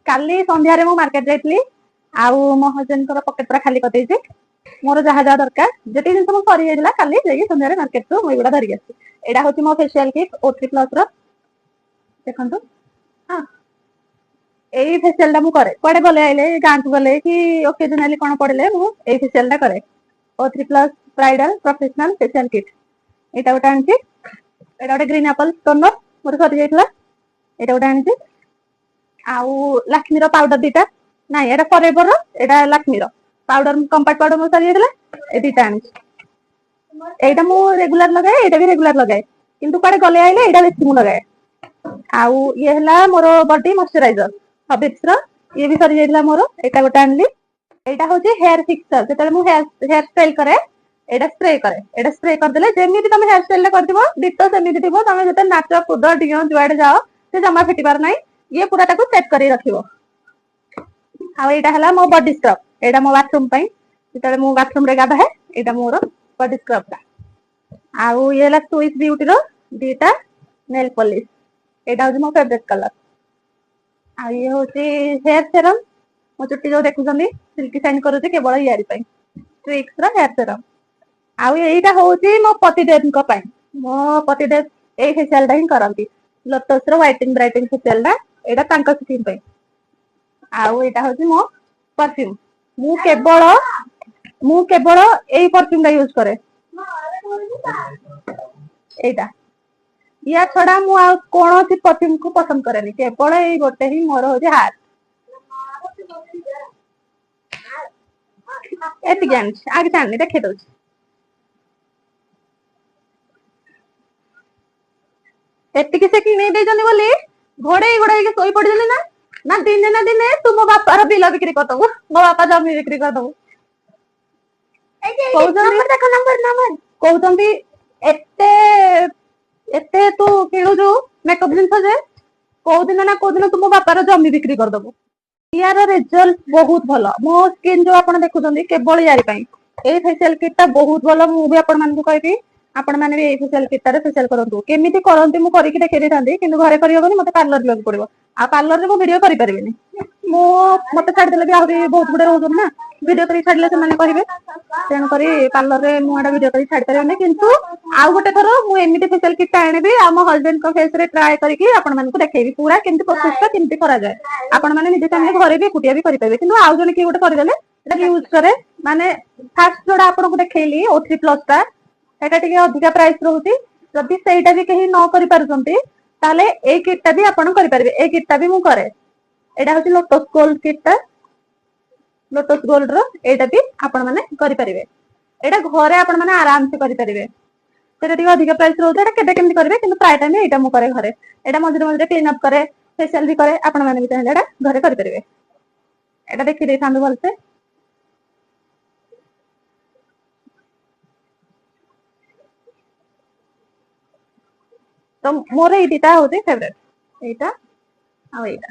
କାଲି ସନ୍ଧ୍ୟାରେ ମୁଁ ମାର୍କେଟ ଯାଇଥିଲି ଆଉ ମୋ ହଜବେଣ୍ଡଙ୍କର ପକେଟ ପୁରା ଖାଲି କରିଦେଇଛି। ମୋର ଯାହା ଯାହା ଦରକାର, ଯେତିକି ଜିନିଷ ମୁଁ ସରିଯାଇଥିଲା, କାଲି ଯାଇକି ସନ୍ଧ୍ୟାରେ ମାର୍କେଟରୁ ମୁଁ ଏଗୁଡ଼ା ଧରିକି ଆସିଛି। ଏଇଟା ହଉଛି ମୋ ଫେସିଆଲ କିଟ୍ ଓ3 ପ୍ଲସ ର। ଦେଖନ୍ତୁ, ହଁ, ଏଇ ଫେସିଆଲ ଟା ମୁଁ କରେ କୁଆଡେ ଗଲେ ଆଇଲେ, ଗାଁକୁ ଗଲେ କି ଓକେଜନାଲି କଣ ପଡିଲେ ମୁଁ ଏଇ ଫେସିଆଲ ଟା କରେ। ଓ3 plus bridal professional facial kit, ଏଇଟା ଗୋଟେ ଆଣିଛି। ଏଇଟା ଗୋଟେ ଗ୍ରୀନ ଆପଲ ଟୋନର, ମୋର ସରିଯାଇଥିଲା, ଏଇଟା ଗୋଟେ ଆଣିଛି। ଆଉ ଲାକ୍ମିର ପାଉଡର ଦିଟା, ନାଇଁ, ଏଇଟା ଫରଏଭର ର, ଏଇଟା ଲାକ୍ମିର ପାଉଡର, କମ୍ପାକ୍ଟ ପାଉଡର ମୋର ସରିଯାଇଥିଲା, ଏ ଦିଟା ଆଣିଛି। ଏଇଟା ମୁଁ ରେଗୁଲାର ଲଗାଏ, ଏଇଟା ବି ରେଗୁଲାର ଲଗାଏ, କିନ୍ତୁ କୁଆଡେ ଗଲେ ଆଇଲେ ଏଇଟା ବେଶୀ ମୁଁ ଲଗାଏ। ଆଉ ଇଏ ହେଲା ମୋର ବଡି ମଶ୍ଚରାଇଜର ହବିବ୍ସ ର, ଇଏ ବି ସରିଯାଇଥିଲା ମୋର, ଏଇଟା ଗୋଟେ ଆଣିଲି। ଏଇଟା ହଉଛି ହେୟାର ଫିକ୍ସର। ଯେତେବେଳେ ମୁଁ ହେୟାର ଷ୍ଟାଇଲ କରେ, ଏଇଟା ସ୍ପ୍ରେ କରେ। ଏଇଟା ସ୍ପ୍ରେ କରିଦେଲେ ଯେମିତି ତମେ ହେୟାର ଷ୍ଟାଇଲ ଟା କରିଥିବ, ଡିଟୋ ସେମିତି ଥିବ। ତମେ ଯେତେ ନାଚ କୁଦ ଡିଅଁ ଯୁଆଡେ ଯାଅ, ସେ ଜମା ଫିଟିବାର ନାହିଁ। ଇଏ ପୁରା ତାକୁ ସେଟ୍ କରି ରଖିବ। ଆଉ ଏଇଟା ହେଲା ମୋ ବଡି ସ୍କ୍ରବ। ଏଇଟା ମୋ ବାଥରୁମ ପାଇଁ, ଯେତେବେଳେ ମୁଁ ବାଥରୁମ ରେ ଗାଧାଏ, ଏଇଟା ମୋର ବଡି ସ୍କ୍ରବ ଟା। ଆଉ ଇଏ ହେଲା ସୁଇସ୍ ବିୟୁଟିର ଦିଟା ନେଲ ପଲିସ, ଏଇଟା ହଉଛି ମୋ ଫେଭରେଟ କଲର। ଆଉ ଇଏ ହଉଛି ହେୟାର ସେରମ। ମୋ ଚୁଟି ଯୋଉ ଦେଖୁଛନ୍ତି ସିଲ୍କି ସାଇନ୍ କରୁଛି, କେବଳ ୟାରି ପାଇଁ, ଟ୍ରିକ୍ସ ର ହେୟାର ସେରମ। ଆଉ ଏଇଟା ହଉଛି ମୋ ପତିଦେବଙ୍କ ପାଇଁ। ମୋ ପତିଦେବ ଏଇ ଫେସିଆଲ ଟା ହିଁ କରନ୍ତି, ଲୋଟସ ର ହ୍ୱାଇଟିଂ ବ୍ରାଇଟିଂ ଫେସିଆଲ ଟା, ଏଇଟା ତାଙ୍କ ସ୍କିନ୍ ପାଇଁ। ଆଉ ଏଇଟା ହଉଛି ମୋ ପରଫ୍ୟୁମ। ମୁଁ କେବଳ ଏଇ ପରଫ୍ୟୁମ ଟା ୟୁଜ କରେ, ଏଇଟା। ୟା ଛଡା ମୁଁ ଆଉ କୌଣସି ପରଫ୍ୟୁମ କୁ ପସନ୍ଦ କରେନି। କେବଳ ଏଇ ଗୋଟେ ହିଁ ମୋର ହଉଛି ହାର୍ଟ। ଏତିକି ଆଣିଛି, ଆଉ କିଛି ଆଣିନି। ଦେଖେଇ ଦଉଛି। ଏତିକି ସେ କିଣେଇ ଦେଇଛନ୍ତି ବୋଲି ଘୋଡେଇ ଘୋଡେଇକି ଶୋଇ ପଡିଛନ୍ତି। ନା ନା, ଦିନେ ନା ଦିନେ ତୁ ମୋ ବାପାର ବିଲ ବିକ୍ରି କରିଦବୁ, ମୋ ବାପା ଜମି ବିକ୍ରି କରିଦବୁ କହୁଛନ୍ତି। ଦେଖ, ନମ୍ବର ନମ୍ବର। କହୁଛନ୍ତି, ଏତେ ଏତେ ତୁ କିଣୁଛୁ ମେକଅପ ଜିନିଷ ଯେ କୋଉ ଦିନ ନା କୋଉ ଦିନ ତୁ ମୋ ବାପାର ଜମି ବିକ୍ରି କରିଦବୁ। ୟାର ରେଜଲ୍ଟ ବହୁତ ଭଲ। ମୋ ସ୍କିନ୍ ଯୋଉ ଆପଣ ଦେଖୁଛନ୍ତି, କେବଳ ୟାରି ପାଇଁ। ଏଇ ଫେସିଆଲ କିଟ୍ ଟା ବହୁତ ଭଲ। ମୁଁ ବି ଆପଣ ମାନଙ୍କୁ କହିବି, ଆପଣ ମାନେ ବି ଏଇ ଫେସିଆଲ କିଟ୍ ଟାରେ ଫେସିଆଲ କରନ୍ତୁ। କେମିତି କରନ୍ତି ମୁଁ କରିକି ଦେଖେଇ ଦେଇଥାନ୍ତି, କିନ୍ତୁ ଘରେ କରିହବନି, ମତେ ପାର୍ଲର ଯିବାକୁ ପଡିବ। ଆଉ ପାର୍ଲରରେ ମୁଁ ଭିଡିଓ କରିପାରିବିନି। ମୁଁ ମତେ ଛାଡିଦେଲେ ବି ଆହୁରି ବହୁତ ଗୁଡେ ରହୁଛନ୍ତି ନା, ଭିଡିଓ କରିକି ଛାଡିଲେ ସେମାନେ କହିବେ। ତେଣୁକରି ପାର୍ଲରରେ ମୁଁ ଏଟା ଭିଡିଓ କରିକି ଛାଡି ପାରିବିନି। କିନ୍ତୁ ଆଉ ଗୋଟେ ଥର ମୁଁ ଏମିତି ଫେସିଆଲ କିଟ୍ ଟା ଆଣିବି ଆଉ ମୋ ହଜବେଣ୍ଡଙ୍କ ଫେସ ରେ ଟ୍ରାଏ କରିକି ଆପଣ ମାନଙ୍କୁ ଦେଖେଇବି ପୁରା କେମିତି ପ୍ରୋସେସ ଟା କେମିତି କରାଯାଏ। ଆପଣ ମାନେ ନିଜେ ଚାହିଁଲେ ଘରେ ବି ଏକୁଟିଆ ବି କରିପାରିବେ, କିନ୍ତୁ ଆଉ ଜଣେ କିଏ ଗୋଟେ କରିଦେଲେ ଏଟା ୟୁଜ କରେ। ମାନେ ଫାଷ୍ଟ ଯୋଉଟା ଆପଣଙ୍କୁ ଦେଖେଇଲି ଓ3 ପ୍ଲସ ଟା, ସେଇଟା ଟିକେ ଅଧିକା ପ୍ରାଇସ୍ ରହୁଛି। ଯଦି ସେଇଟା ବି କେହି ନ କରିପାରୁଛନ୍ତି, ତାହେଲେ ଏଇ କିଟ୍ ଟା ବି ଆପଣ କରିପାରିବେ। ଏଇ କିଟ୍ ଟା ବି ମୁଁ କରେ। ଏଇଟା ହଉଛି ଲୋଟସ୍ ଗୋଲ୍ଡ କିଟ୍ ଟା, ଲୋଟସ୍ ଗୋଲ୍ଡ ର। ଏଇଟା ବି ଆପଣ ମାନେ କରିପାରିବେ। ଏଇଟା ଘରେ ଆପଣ ମାନେ ଆରାମସେ କରିପାରିବେ। ସେଟା ଟିକେ ଅଧିକ ପ୍ରାଇସ୍ ରହୁଛି, ଏଇଟା କେବେ କେମିତି କରିବେ, କିନ୍ତୁ ପ୍ରାୟ ଟାଇମ ଏଇଟା ମୁଁ କରେ ଘରେ। ଏଇଟା ମଝିରେ ମଝିରେ କ୍ଲିନ୍ ଅପ୍ କରେ, ଫେସିଆଲ ବି କରେ। ଆପଣ ମାନେ ବି ଚାହିଁଲେ ଏଇଟା ଘରେ କରିପାରିବେ। ଏଇଟା ଦେଖି ଦେଇଥାନ୍ତୁ ଭଲସେ। ତ ମୋର ଏଇ ଦିଟା ହଉଛି ଫେଭରେଟ, ଏଇଟା ଆଉ ଏଇଟା।